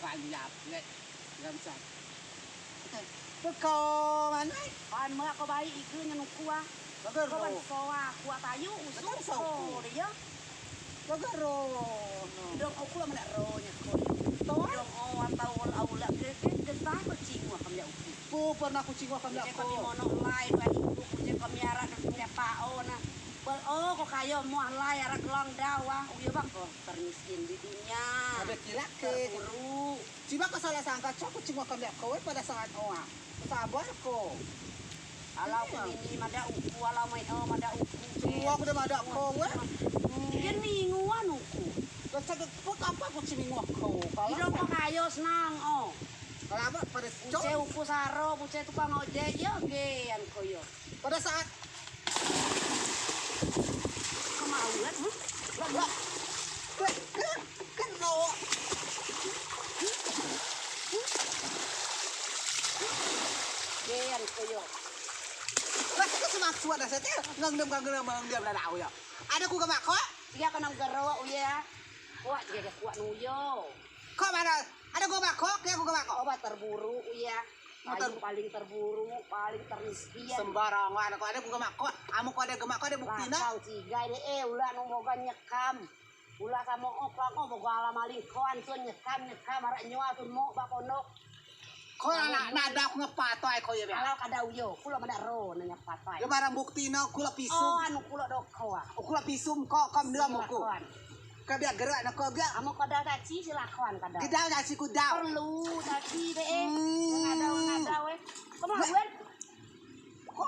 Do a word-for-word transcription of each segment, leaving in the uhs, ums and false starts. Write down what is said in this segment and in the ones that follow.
Pagi apa? Gamsan. Beko manai? Pan mea ko baik ige nyen uku ah. Bagar ko ban ro. Soa kuat ayu usuk. Bagar soa ko uku. Dia. Bagar ro. Dong uku amen ro nyen ko. Toa? Dong o atau ol au la ke ke getah ko cingua kami uku. Ku pernah ku cingua kami. Ko. Kami mono lai ba ibu ku je kami arak kami pao na. Bel o ko kayo muah lai arak kelang dawa. Uyo bako termiskin di dunia. Ada kilak ke. Terpuruk. Cuma ko salah sangka, cok, ku cingua kami ko, eh, pada saat oa. Sabar ko. Alau ku nini madeak uku, alau mai o madeak uku. Semua ku dah madeak ko, eh. Dia ninguan uku. Lah cak ko apa ku cingua ko. Kalau idong ko kayo senang o. Kalau apa pada cok. Buce uku saro, buce tukang ojek, yo ge yang ko yo. Pada saat kemauan, huh? Lah, lah. Kena. Gen koyo. Lah, kita semak suat dah, saya ngang dem kang kena mang diam dah, ya. Ada ku gemak kok. Iya, kena gero, uya. Kuat, dia kuat nuyo. Kok mana? Ada ku gemak kok, kayak ku gemak kok. Obat terburu, uya. Paling, paling terburu, paling termiskin. Sembarangan, ko ade ku gemak ko, amen ko ade gemak ko ade bukti ne. Lakau cigai de, eh, ulah nu boga nyekam. Ulah samo o, ko boga ala maling ko, antun nyekam, nyekam, arak nyoa tun mok ba pondok. Ko anak nadeak ku ngepatai ko ye. Alau kada uyo, kulo madeak ro ne ngepatai. Ye barang bukti ne, kulo pisum. O, anu kulo do ko ah. Kulo pisum ko, ko mendem uku. Silakan. Ko biak gerak ne ko biak. Amen ko dau caci, silakan ko dau. Gedau caci ku dau. Perlu caci de, eh. Hmm. Ngadau, ngadau, eh. Ko mau, Wen? Ko,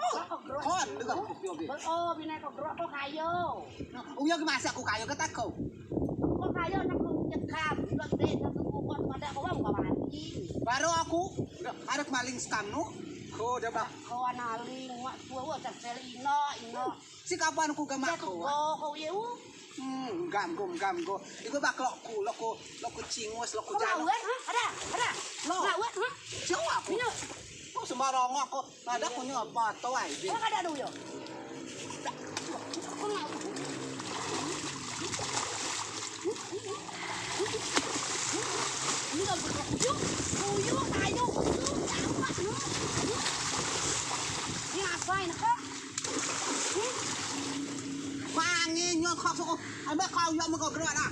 ko, dengar, oke, oke. Oh, bini ko gerak, ko kayo. Uyo ke masak ku kayo, kata ko. Ko kayo, nak ko nyekam, nak de, nak ko kuat, madeak ko, wong mati. Baru aku, ada maling sekam nu. Ko, dah bah. Ko analing, mak tua, wah, terpel ino, ino. Si kapan ku gemak ko? Ko, ko ye u. Hmm, gam go, gam go. Iku bak lok ku, lok ku, lok ku cingus, lok ku jaluk. Lawan, ha? Ada, ada. Lo. Lawan, ha? Jawab. Minum. Ko sembarang ko. Ada punya apa tu ai? Ko kada ada uyo. Ko mau. Ini kan uyo, uyo, ayo, uyo, jawab, no. Ini apa ini, Kak? Mangi nyo kok so, ambe kau yo meko gerak nah.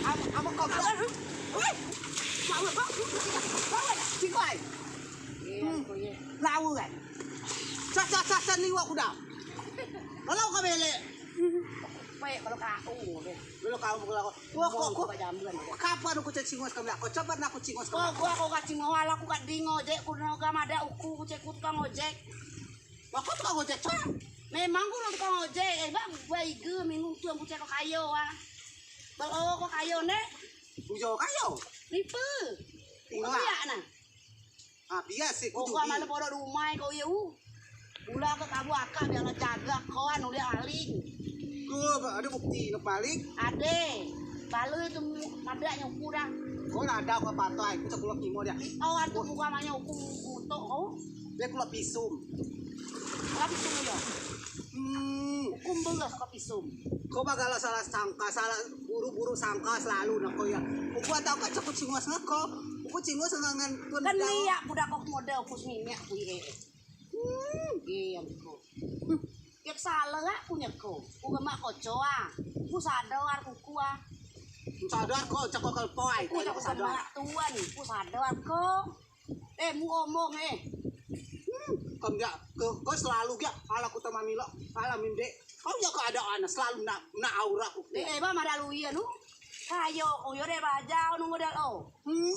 Am, ambe kau gerak. Wih. Mau kok. Mau. Cikai. Lau kan. Sa sa sa sa ni wak kuda. Kalau kau belek. Pek kalau kau deh. Kalau kau kalau Wah, kok, kok, kapan uku cek cingus kami? Kok coba nak uku cingus kami? Kok, kok, kok, kak cingus, walau uku kak dingo, jek, ku no gam ada uku, ku cek ku tukang ojek. Wah, kok tukang ojek, cak? Memang ku no tukang ojek, eh, bang, gua ige, minggu tu, ku cek kok kayo, ah. Bang, oh, kok kayo, nek? Uyo kayo? Lipe. Tinggal. Tinggal, nah. Ah, bias sih, kudu. Pokok malu podok rumah kau ye u. Bula ke kabu akak biar lo jaga kawan udah aling. Tuh, ada bukti nak balik? Ada. Balu itu madeak nyoku dah. Kau ada apa patai? Kita keluar timur dia. Awan tu bukan hanya uku kutok kau. Dia keluar pisum. Keluar pisum ya. Hmm. Hukum belas kau pisum. Ko ba galo salah sangka, salah buru-buru sangka selalu nak ko ya. Uku atau kak cakut cingus ngeko. Uku cingus ngangan tun. Kan liak budak kok model uku semimiak uku ye. Hmm. Iya ko. Tiap salah aku nyeko. Uku gemak kocoa. Uku sadar uku ah. Sadar ko cakut kelpoi. Uku cakut sadar tuan. Uku sadar ko. Eh, mu omong, eh. Hmm, kau nggak, kau, kau selalu nggak, ala ku temamilo, ala minde. Kau ya keadaan selalu nak, nak aura ku. Eh, eh, ba madeak lu iya nu. Kayo, ku yo de bajau nunggu de lo. Hmm.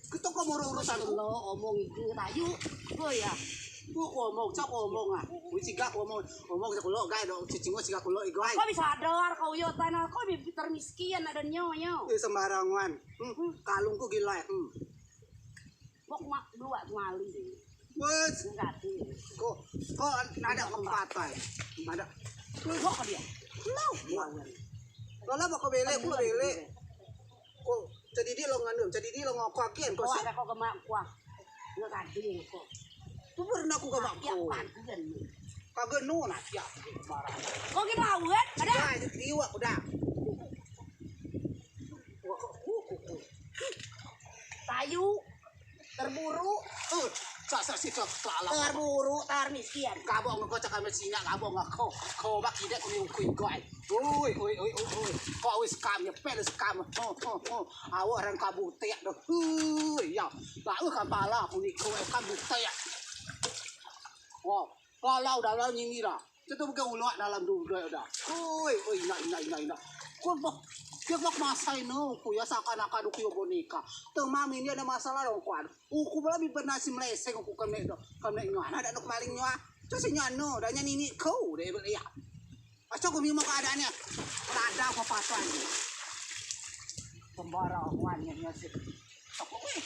Kita kau mau urusan ku. Lo omong itu tayu. Ko ya. Ku, ku omong, cak ku omong ah. Ku ciga ku omong, omong cak ku lo gai do, cicing ku ciga ku lo igai. Kau bisa sadar kau yo tanah, kau bi termiskin ada nyo, nyo. Eh, sembarangan. Hmm, kalung ku gila. Hmm. Bok mak dua kali. Bos. Enggak tuh. Kok, kok ada keempat ai. Ada. Bok dia. Lo. Kalau bok bele, ku bele. Kok cedidi lo ngandung, cedidi lo ngokok kian kok. Kok ada kok gemak kuah. Enggak tadi kok. Tu pernah ku gemak. Ya, kuah. Pagi kan. Kagak nu nak siap marah. Kau gimana awet? Ada. Nah, itu liwat udah. Tayu. Terburu. Eh, sak sak si sak kelala. Terburu, termiskin. Kabok ngeko cakap Mesina, kabok ngeko. Ko bak kidek ni ukui koi. Oi, oi, oi, oi, oi. Kau wis kam ya, pel wis kam. Ho, ho, ho. Awak orang kabutek dah. Ui, ya. Lalu kan pala aku ni kau kabutek. Oh, kalau dah lalu nyini dah. Cetu bukan ulak dalam duduk dah. Oi, oi, ina, ina, ina, ina. Kau bak, kau bak masai no, ku ya seakan-akan ku ya boneka. Temam ini ada masalah dong kuan. Uku bela bi pernah si meleseng uku kene do. Kene nyo anak dak nok maling nyo. Tu si nyo anu, dak nyo nini ku dak beli ya. Aso ku mimo keadaannya. Lada apa patuan ni. Pembarang kuan nyo nyo si. Aku weh.